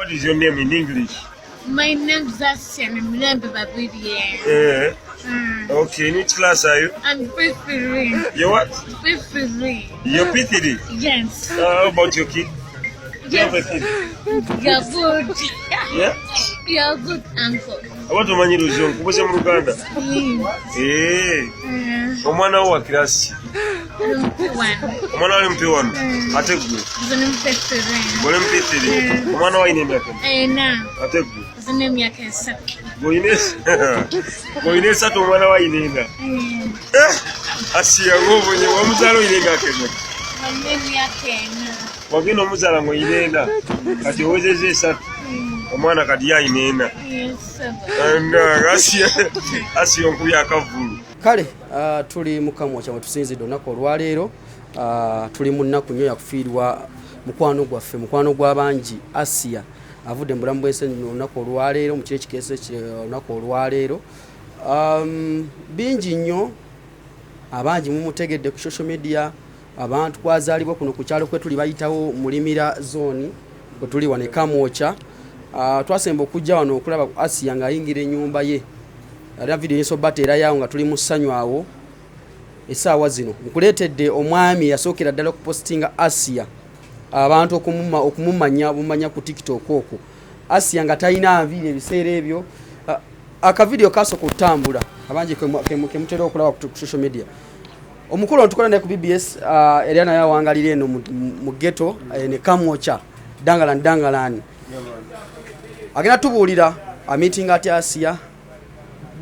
What is your name in English? My name's Asia Namirembe Babirye. Eh. Okay, in which class are you? I'm P3. You what? P3. You're P3. Yes. How about your kid? Do you have a Yes. kid? You're good. Yeah? You're good uncle. Oba tomanyi Luzungu, kubuze mu Luganda. Eh. Omwana wo wa kirasi ki? I'm P1. Omwana wali mu P1. Ate gwe? Nze ndi mu P3. Gwe oli mu P3. Omwana wo alina emyaka emeka? 4. Ate gwe? Nze n'emyaka 3. Gwe olina 3, omwana wo alina 4. Eh, Asiya ng'obonye, wamuzaala olina emyaka emeka? Nina emyaka 4. Wagenda omuzaala ng'olina 4, kati owezezza 3, omwana kati ye alina 4. Yes. Asiya onkubye akavvulu. Kale tuli mu Kamwokya mwe tusinzidde olunaku olwaleero. Tuli mu nnaku nnyo yakufiirwa mukwano gwaffe, mukwano gw'abangi, Asiya avudde mu bulamu bw'ensi olunaku olwaleero, mu kiro ekikeese olunaku olwaleero. Bingi nnyo, abangi mumutegedde ku social media. Abantu kwazaalibwa kuno ku kyalo kwe tuli bayitawo Mulimira Zone, kwe tuli wano e Kamwokya. Twasemba okujja wano okulaba ku Asiya ng'ayingira ennyumba ye, era video yinza obateerayo nga tuli mu ssanyu awo. Essaawa zino nkuleetedde omwami yasookera ddala okupositinga Asiya, abantu okumumanya bumanya ku TikTok okwo, Asiya nga talina nviiri ebiseera ebyo. Akavidiyo kasooka okutambula, abangi kemutera okulaba ku social media. Omukulu ono tukola naye ku BBS, era naye awangalira eno mu ghetto ne Kamwokya, Dangalan Dangalan. Agenda tubuulira amitinga atya Asiya,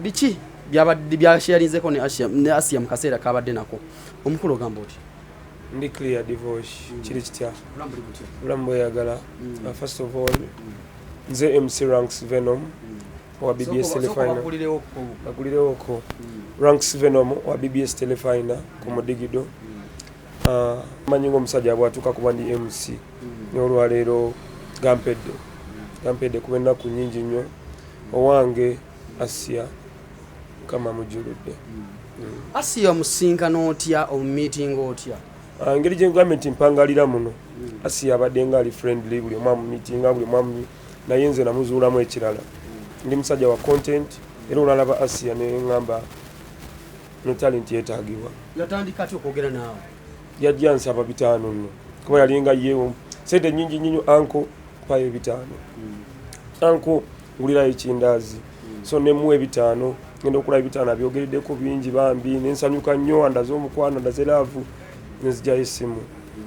biki byabadde byasharinzeko ne Asiya mu kaseera kabadde nako. Omukulu, ogamba oti? Ndi clear, Divosh. Kiri kitya? Bulamu bweyagala. First of all, nze MC Ranks Venom owa BBS Telefina. Bagulirewoko Ranks Venom owa BBS Telefina ku Mudigido. Manyi ngaomusajja bwatuuka kuba ndi MC, n'olwaleero gampedde kuba ennaku nyingi nnyo. Owange Asiya Mukama mujuludde. Asiya omusinkana otya, omumiitinga otya? Engeri gye ngambye nti mpangalira muno, Asiya abadde nga ali friendly, buli omu amumiitinga, buli omu, naye nze namuzuulamu ekirala. Ndi musajja wa content, era olwalaba Asiya ne ŋŋamba no talent yeetaagibwa. Yatandika atya okwogera naawe? Yajja nsaba 500 nno, kuba yalinga ye sente nyingi nnyo. "Uncle, mpayo 500, uncle, ngulirayo ekindaazi." So nemuwa 500. Ngenda okulaba 500 abyogereddeko bingi bambi, nensanyuka nnyo, andaze omukwano, andaze love. Nenzigyayo essimu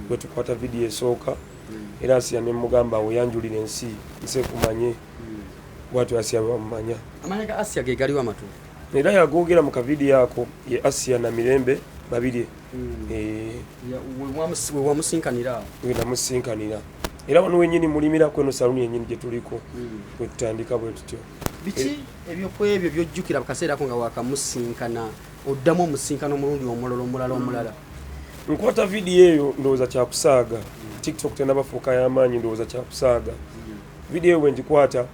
bwe tukwata vidiyo esooka, era Asiya nemugamba, "Weyanjulira ensi, nsi ekumanye." Bwatyo Asiya bamumanya. Amanya ga Asiya ge galiwo amatuufu? Era yagogera mu kavidiyo ako, ye Asiya Namirembe Babirye. We wamusinkanira awo? We namusinkanira, era wano wenyini mulimira kweno saluni yenyini gye tuliko, bwe tutandika bwe tutyo. Biki ebyokwebyo byojjukira mu kaseera ako nga wakamusinkana, oddamu omusinkana omulundi omulala, omulala, omulala? Nkwata vidiyo eyo, ndowooza kyakusaaga, TikTok tenabafuuka y'amaanyi, ndowooza kyakusaaga. Vidiyo eyo bwe ngikwata,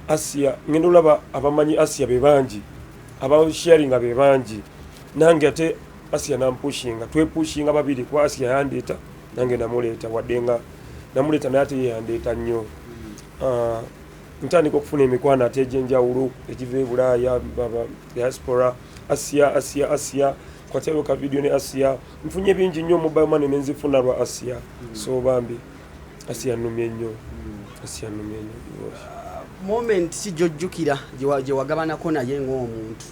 Asiya ngenda olaba abamanyi Asiya be bangi, abasharinga be bangi, nange ate Asiya nampushinga, twepushinga babiri, kuba Asiya yandeeta nange namuleeta, wadde nga namuleeta naye ate ye yandeeta nnyo. Ntandika okufuna emikwano ate egyenjawulo egiva e Bulaaya, baba diaspora. Asiya, Asiya, Asiya, kwatayo ka vidiyo ne Asiya, nfunye bingi nnyo, mobile money nenzifuna lwa Asiya. So bambi Asiya nnumye nnyo, Asiya nnumye nnyo. Moment ki gyojjukira gye wagabanako naye ng'omuntu,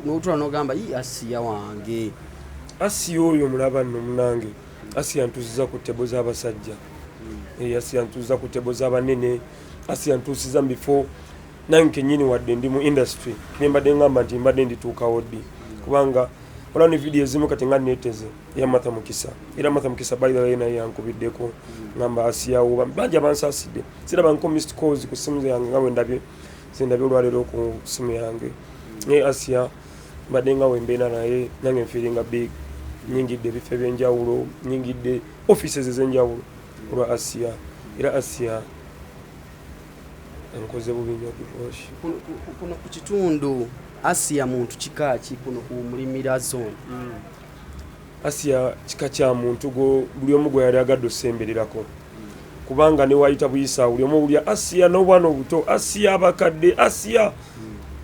n'otula n'ogamba, "Yi, Asiya wange"? Asiya oyo mulaba nno munange, Asiya ntuusiza ku table z'abasajja. Asiya ntuusiza ku table z'abanene, Asiya ntuusiza mu bifo nange kenyini wadde ndi mu industry nembadde ngamba nti mbadde ndituukawo ddi, kubanga waliwo ne vidiyo ezimu kati nga neeteze eya Martha Mukisa. Era Martha Mukisa, by the way, naye yankubiddeko, ngamba Asiya wo. Bangi abansaasidde, siraba nko missed calls ku simu yange nga bwe ndabye zendabye olwaleero ku simu yange. Naye Asiya mbadde nga wembeera naye nange nfiiringa big, nyingidde ebifo ebyenjawulo, nyingidde offices ez'enjawulo olwa Asiya. Era Asiya enkoze bubi nnyo, Divosh. Kuno ku kitundu Asiya muntu kika ki kuno ku Mulimira Zone? Asiya kika kya muntu buli omu gwe yali agadde osembererako. Kubanga newayita buyisa buli omu owulira Asiya n'obwana obuto, Asiya abakadde, Asiya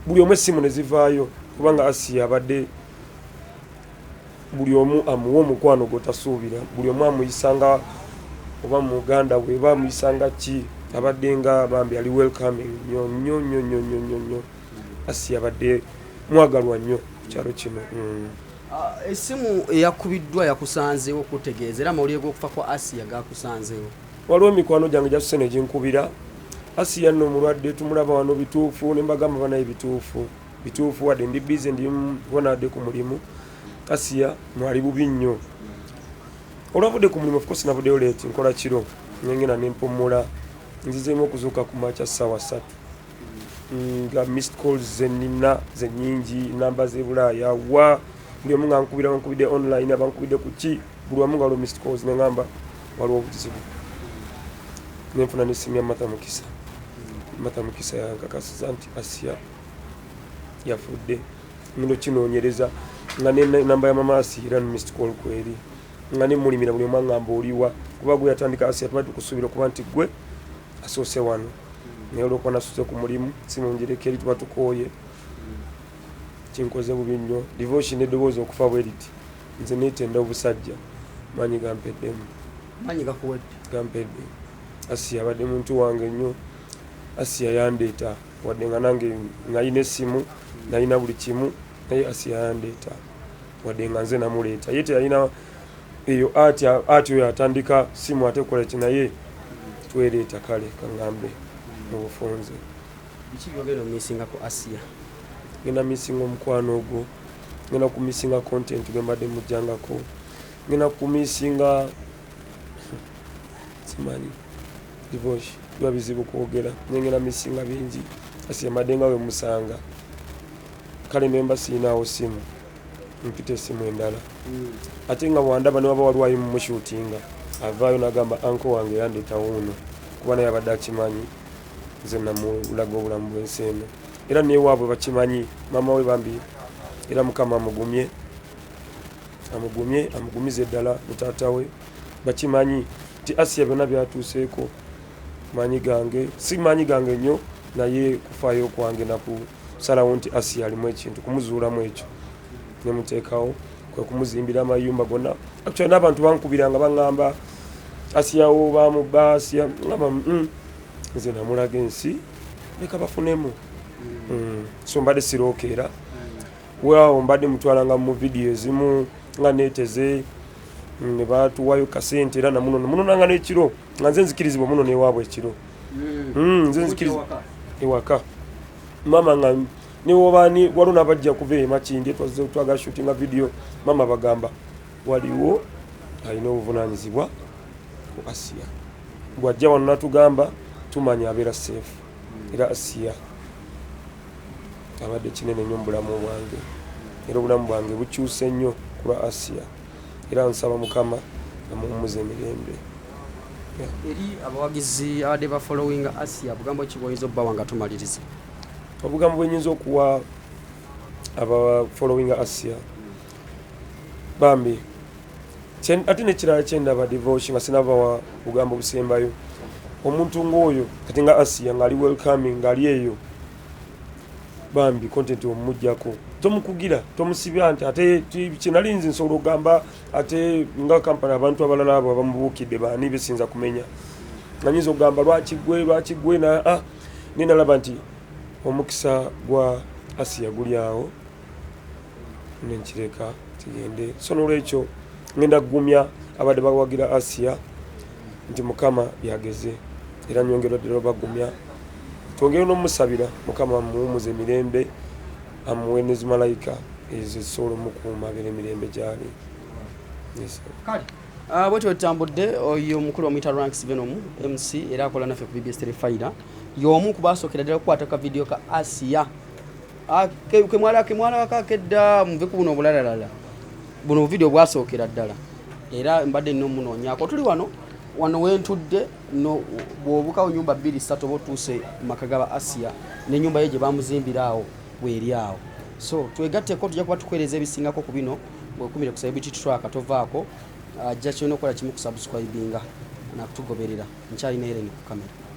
buli omu essimu ne zivaayo, kubanga Asiya abadde buli omu amuwa omukwano gw'otasuubira, buli omu amuyisanga oba muganda we oba amuyisanga ki, abadde nga bambi ali welcoming nnyo nnyo nnyo nnyo nnyo nnyo nnyo. Asiya abadde mwagalwa nnyo ku kyalo kino. Essimu eyakubiddwa yakusanzeewo okutegeeza era amawulire g'okufa kwa Asiya gakusanzeewo? Waliwo mikwano gyange gyasuse ne ginkubira, Asiya nno omulwadde tumulaba wano, bituufu? Ne mbagamba banaye bituufu, bituufu, wadde ndi busy, ndi wanadde ku mulimu. Asiya mwali bubi nnyo olwavudde ku mulimu, of course navuddeyo late, nkola kiro, nengenda nempumula, nzizeemu okuzuuka ku makya ssaawa 3 nga missed calls zenina zenyingi, namba z'ebulaaya wa buli omu nga nkubira, bankubidde online, abankubidde ku ki, buli wamu nga waliwo missed calls, neŋamba waliwo obuzibu, nenfuna nesimu ya Martha Mukisa. Martha Mukisa yankakasiza nti Asiya yafudde. Ngenda okinoonyereza nga nenamba ya mama Asiya era missed call kweri, nga nemulimira buli omu aŋŋamba oliwa, kuba gwe yatandika Asiya tuba tukusuubira okuba nti gwe asoose wano, naye olwokuba nasuze ku mulimu simu njireka eri, tuba tukooye. Kinkoze bubi nnyo, Devotion, eddoboozi okufa bwe riti, nze neetenda obusajja, maanyi gampeddemu. Maanyi gakuwedde. Gampedde. Asiya abadde muntu wange nnyo. Asiya yandeeta, wadde nga nange nalina essimu, nalina buli kimu, naye Asiya yandeeta, wadde nga nze namuleeta, ye teyalina eyo ati ati oyo atandika simu ate kola ki, naye twereeta. Kale kaŋŋambe mu bufunze. Biki byogenda omisingako Asiya? Ngenda misinga omukwano ogwo, ngenda kumisinga content gwe mbadde mujjangako, ngenda kumisinga, simanyi Divosh, biba bizibu kwogera, naye ngenda misinga bingi. Asiya mbadde nga wemusanga, kale nemba siinaawo simu, mpita esimu endala, ate nga bwandaba newaba waliwo ayi mumushutinga, avaayo nagamba uncle wange yandeeta wuuno, kuba naye abadde akimanyi nze namulaga obulamu bwensi eno, era newaabwe bakimanyi, maama we bambi, era Mukama amugumye, amugumye, amugumize ddala ne taata we. Bakimanyi nti Asiya byonna byatuuseeko maanyi gange, si maanyi gange nnyo, naye kufaayo kwange nakusalawo nti Asiya alimu ekintu, kumuzuulamu ekyo nemuteekawo, kwe kumuzimbira amayumba gonna. Actually n'abantu bankubiranga baŋŋamba Asiyawo bamubba, Asiya ngamba nze namulaga ensi, leka bafunemu. So mbadde sirookeera waawo, mbadde mutwalanga mu vidiyo ezimu nga neeteze ne batuwayo kasente, era namunona munonanga n'ekiro, nga nze nzikirizibwa muno newaabwe ekiro. Nze nzikiriza ewaka mama nga newobani, waliwo nabajja kuva e Makindye, twazze twagala shootinga video, mama bagamba waliwo alina obuvunanyizibwa ku Asiya, bwajja wano natugamba tumanya abeera safe. Era Asiya abadde kinene nnyo mu bulamu bwange, era obulamu bwange bukyuse nnyo ku lwa Asiya, era nsaba Mukama amuwummuze emirembe. Eri abawagizi abadde bafollowinga Asiya, bugambo ki bwoyinza obbawa nga tumaliriza? Obugambo bwenyinza okuwa abafollowinga Asiya, bambi, ate nekirala kyendaba, Devotion, nga sinabawa bugambo busembayo, omuntu ngaoyo kati nga Asiya ngaali welcoming, ngaali eyo bambi, content omumujjako tomukugira, tomusibya nti ate kyenali nze nsobola okugamba, ate nga kampani abantu abalala abo abamubuukidde baani besinza kumenya, nga nyinza okugamba lwaki gwe, lwaki gwe na ah, naye nalaba nti omukisa gwa Asiya guli awo, nenkireka kigende. So nolwekyo ngenda kugumya abadde bawagira Asiya nti Mukama yageze, era nyongera ddala obagumya, twongere n'omusabira Mukama amuwumuze emirembe, amuwe ne zimalayika ezo ezisobola omukuuma, abeere emirembe gyali. Yes. Kale bwetyo tutambudde. Oyo omukulu bamuyita Ranks Venom MC, era akola naffe ku BBS Terefayina, y'omu ku basookera ddala okukwata ka vidiyo ka Asiya. Kemwalako akedda, muve ku buno obulalalala, buno obuvidiyo bwasookera ddala, era mbadde nina omunoonyaako. Tuli wano wano wentudde no, bw'obukawo nyumba bbiri ssatu oba otuuse mu maka gaba Asiya, n'ennyumba ye gye bamuzimbira awo weeri awo. So twegatteko, tujja kuba tukuweereza ebisingako ku bino. Wekumire ku Celebrity Track, tovaako. Ajja kyolina okukola kimu, kusubscribinga. Nakutugoberera. Nkyalina Helen ku kamera.